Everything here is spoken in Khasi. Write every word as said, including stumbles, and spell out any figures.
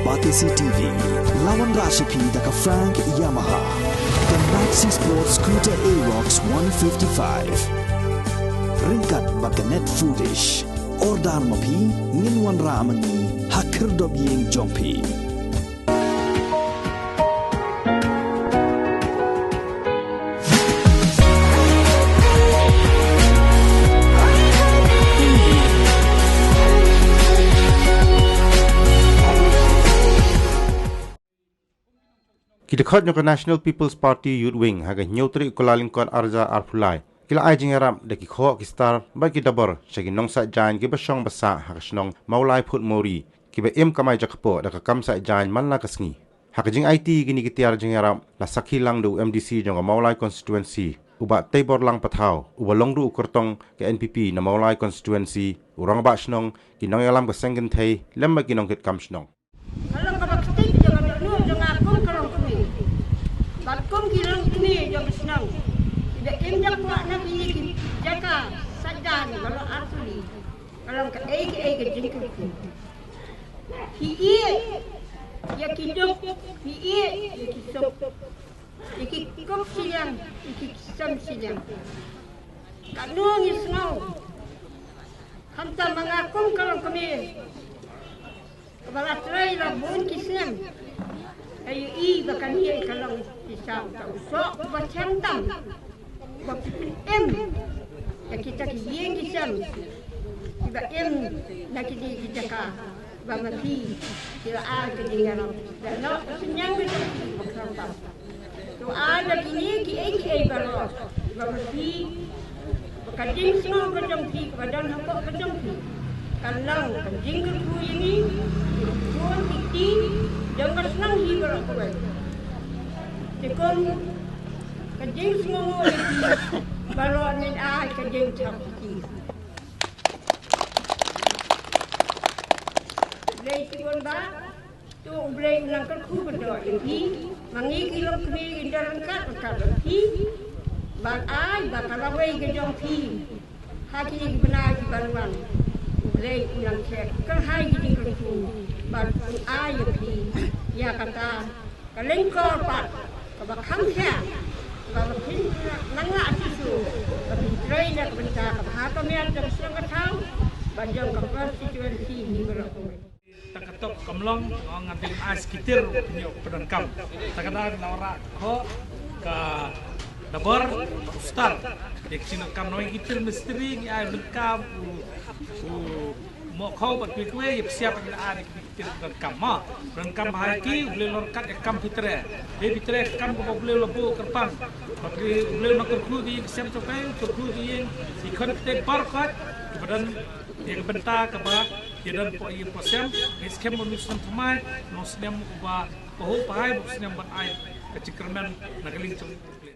Batesi T V, la wanrah sha phi da ka Frank Yamaha, ka Maxi Sport Scooter Aerox one fifty-five. Ryngkat bad ka Net Foodish. Order ma phi, ngin wanrah ma ngi ha khyrdop ïing jong phi. Ki dkhot jong ka National People's Party Youth Wing ha ka hynñiew tarik u Kyllalyngkot arhajar arphew lai ki la ai jingïarap da ki khoh ki star bad ki dabor sha ki nongsah jaiñ kiba shong ba sah ha ka shnong Mawlai Phutmori, kiba im kamai jakpoh da ka kam sah jaiñ man la ka sngi. Ha ka jingaiti kine ki tiar jingïarap, la sakhi lang da u M D C jong ka Mawlai Constituency, u Bah Teiborlang Pathaw, uba long ruh u kyrtong ka N P P na Mawlai Constituency, u Rangbah Shnong, ki nongïalam ka seng kynthei lem bad ki nongkitkam shnong. Ka long kaba ktik jong ka dohnud jong nga kum ka longkmie bad kum ki longkmie jong ka shnong, kiba im jakpoh na kine ki jaka sah jaiñ ba long artylli. Ka long kaei kaei ka jingkyrkhu. Phi ïeit ïa ki duk, phi ïeit ïa ki suk, ïa ki kup shiliang, ïa ki sem shiliang. Katno ngi sngew. Khamtam ma nga kum ka longkmie kaba la trei la bun ki snem, nga ïohi ba kane ka long ki sap, ka u soh ba shem tam ba phi im ïa kita ki ïing ki sem kiba im na kine ki jaka ba ma phi ki la ai ka jingïarap. Da noh ka synñiang ka jong phi ba khamtam. To ai da kine kiei kiei baroh ba ma phi, ba ka jingsngew ka jong phi kaba don hapoh ka jong phi kan long ka jingkyrkhu ïa ngi, ki khun ki kti jong ka shnong hi baroh kawei. Te kum ka jingsngew ïa phi baroh, ngin ai ka jingthap ïa phi. Khublei shibun bah. To U Blei un nang kyrkhu kyrdoh ïa phi. Ma ngi ki longkmie ngin don ryngkat ryngkat bad phi ban ai ba ka lawei ka jong phi ha kine ki bnai kiban wan. U Blei un nang kyrkhu, kyrhai ki jingkyrkhu bad un ai ïa phi ïa kata ka lyngkor pat kaba kham khia, kaba phin nang lah shisha, ba phin trei na ka bynta ka bha ka miat jong ka shnong ka thaw bad jong ka constituency hi baroh. Ta ka tok kam long, nga dang ai ki tir pynïoh pyndonkam. Ta ka dang na ora ko ka dabor u star. Ïa ki jingdonkam na ki tir mistri ngi ai pyndonkam, u, u mo kho bad kiwei kiwei, ïa psiap ngi ai ki tir pyndonkam ma. Pyndonkam ha ki, U Blei long kat ïa kam phi trei. Phi trei kam kaba U Blei la buh kyrpang. Ba phi, U Blei long kyrkhu ïa ki sem to kai, kyrkhu ïa ki khun ki te bar kot. Ba don ïa ka bynta kaba ïa don poh ïing poh sem, ngi skhem ba u snem thymmai u long snem uba pahuh pahai, ba u snem ban ai ka jingkyrmen na ka liang jong U Blei.